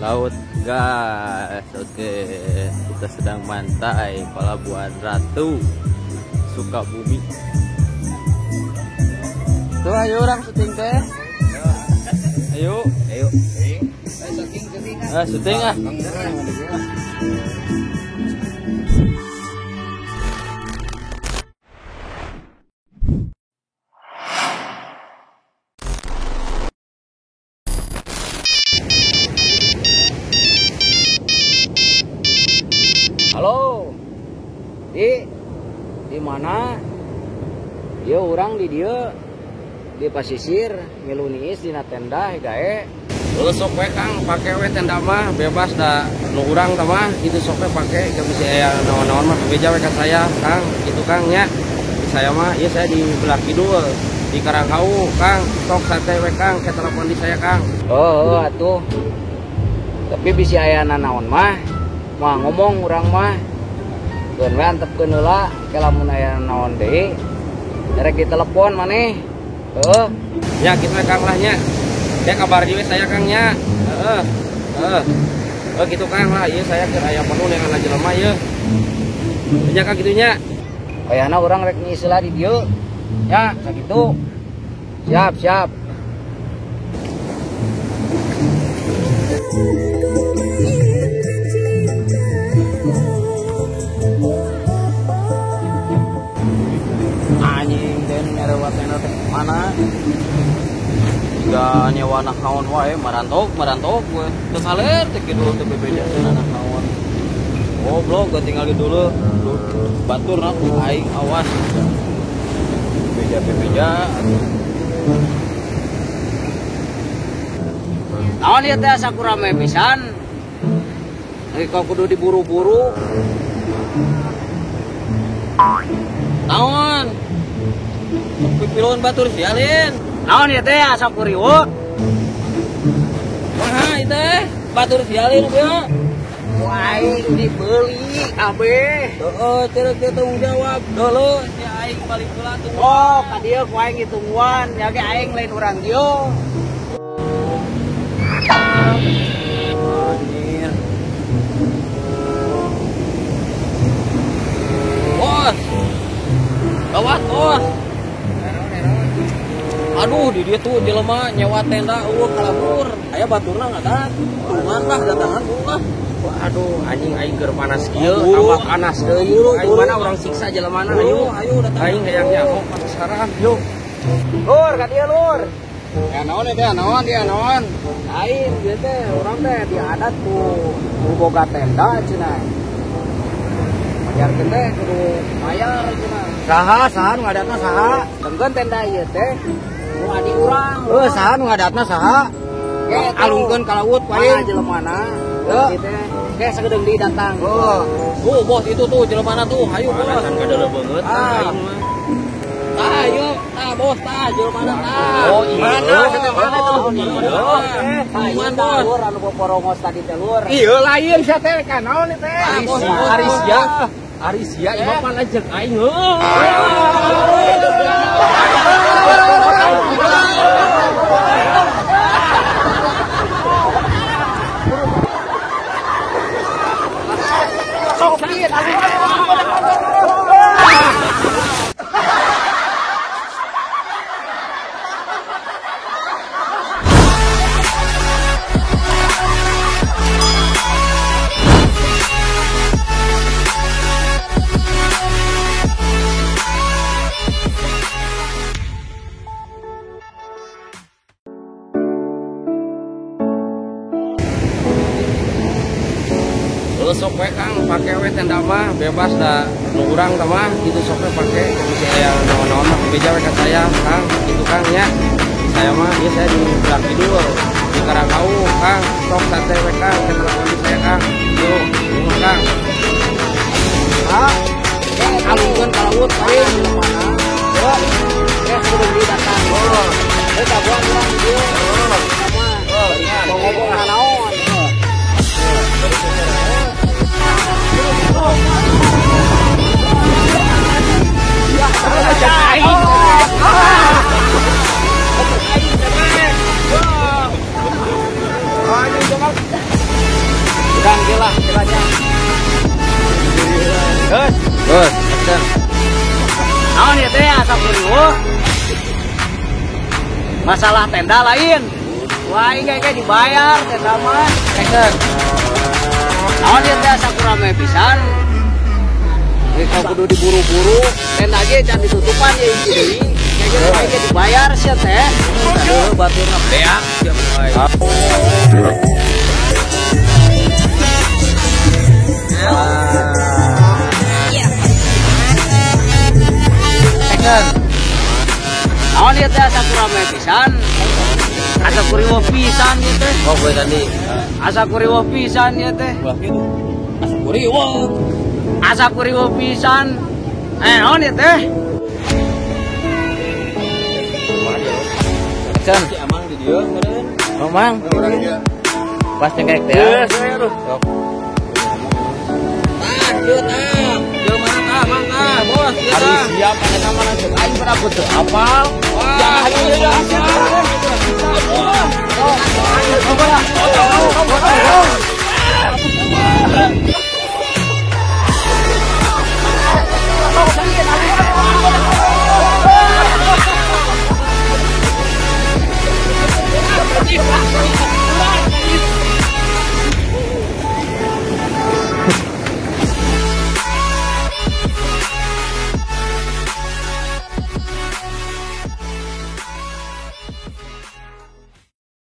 Laut gas. Oke, kita sedang mantai Pelabuhan Ratu Sukabumi. Tuh ayo orang syuting teh. Ayo, ayo. Syuting ah. Halo, di mana? Dia orang di dia di pasisir ngilu niis dina tenda gae. Heuh sok we Kang, pake we tenda mah bebas da nu urang tah mah kitu sok we pake geus bisi aya naon-naon mah bebeja we ka saya Kang, kitu Kang nya. Di saya mah ieu saya di belah kidul di Karanghawu Kang, sok santai we Kang, ke telepon di saya Kang. Oh, atuh. Tapi bisi aya nanaon mah mah ngomong urang mah keun we antepkeun heula ke lamun aya naon deui rek ditelepon maneh. Heuh, ya kitu we Kang lah nya. Ya kabar di we saya Kang nya. Heeh. Heeh. Oh gitu Kang lah, ieu saya keur aya perlu neangan jelema ieu. Nya Kang kitu nya. Kayana urang rek ngisi lah di dieu. Ya, sakitu. Siap, siap. Anjing den ngarewat teh mana? Jika nyewa anak naon wae marantok we. Teu kaler teh kitu teu bebeja anak naon. Goblok gua tinggal dulu. Batur na aing awas. Bebeja. Naon ieu teh asa kurame pisan. Lagi kau kudu diburu-buru. Naon? Pipilun batur sialin. Naon ieu teh asa kuriweuh. Wah, ieu teh batur sialin ieu. Ku aing dibeli kabeh. Heeh, teu tanggung jawab. Dulu si aing balik heula tuh. Oh, ka dieu ku aing ditungguan, ya ge aing lain urang dieu. Anjir. Bos. Gawat, bos. Aduh, di dia tuh jelema nyewa tenda eueuh kalabur. Aya baturna ngadat. Tulungan lah datangan lah. Waduh, anjing aing keur panas kieu, tambah panas deui. Aing mana urang siksa jelemana ayo. Ayo datang. Aing hayang nyaho pasaran, yuk. Lur, ka dieu lur. Ya naon teh, naon dia naon. Lain ieu teh urang teh diadat ku boga tenda cenah. Majarkeun teh kudu bayar cenah. Saha, saha nu ngadatna saha? Tengkeun tenda ieu teh nu adi urang. Heuh, saha nu ngadatna saha? Alungkeun ka laut ku aing. Jelemana? Heuh. Ke sagedeung deui datang. Heuh. Tuh bos itu tuh jelemana tuh, hayu bos. Kan kadeuleu beungeut aing mah. Tah, yuk, tah bos, tah jelemana tah. Oh iya. Mana mana tuh? Tah, ieu tah lur anu poporongos tadi teh lur. Ieu lain sia teh ka naon ieu teh? Arisia. Arisia ieu mah pan lanceuk aing heuh. Sok we Kang, pake we tenda mah bebas da nu urang tah mah kitu sok we pake bisi aya naon-naon mah bebeja we ka saya Kang, kitu Kang nya. Di saya mah ieu saya di belah kidul di Karanghawu Kang, sok santai we Kang, ke telepon di saya Kang. Yuk, nuhun Kang. Ha, alungkeun ka laut aing jelemana. Heuh. Ke sagedeung deui datang. Heuh. Heuh kabuan urang di dieu. Heuh, Mau ngomong naon? Aing. Masalah tenda lain. Wah, aing ge dibayar tenda mah. Action. Naon ieu teh asa kurame pisan. Ieu kudu diburu-buru, tenda ge can ditutupan ye hiji deui. Ge aing ge dibayar sia teh. Aduh, baturna beak sia mah aing. Action. Naon ieu teh asa kurame pisan. Asa kuriweuh pisan ieu teh. Oh, gue tadi. Asa kuriweuh pisan ieu teh. Ulah kitu. Asa kuriweuh. Asa kuriweuh pisan. Naon ieu teh? Action. Si Amang di dieu meureun. Oh, Mang. Urang ieu. Pas cengkek teh. Geus we aduh. Sok. Tah, ieu tah. Ieu mana tah, Mang tah, bos. Ieu Harus tah. siap eta mah langsung aing pernah teu apal. Wah, Jangan ieu tah.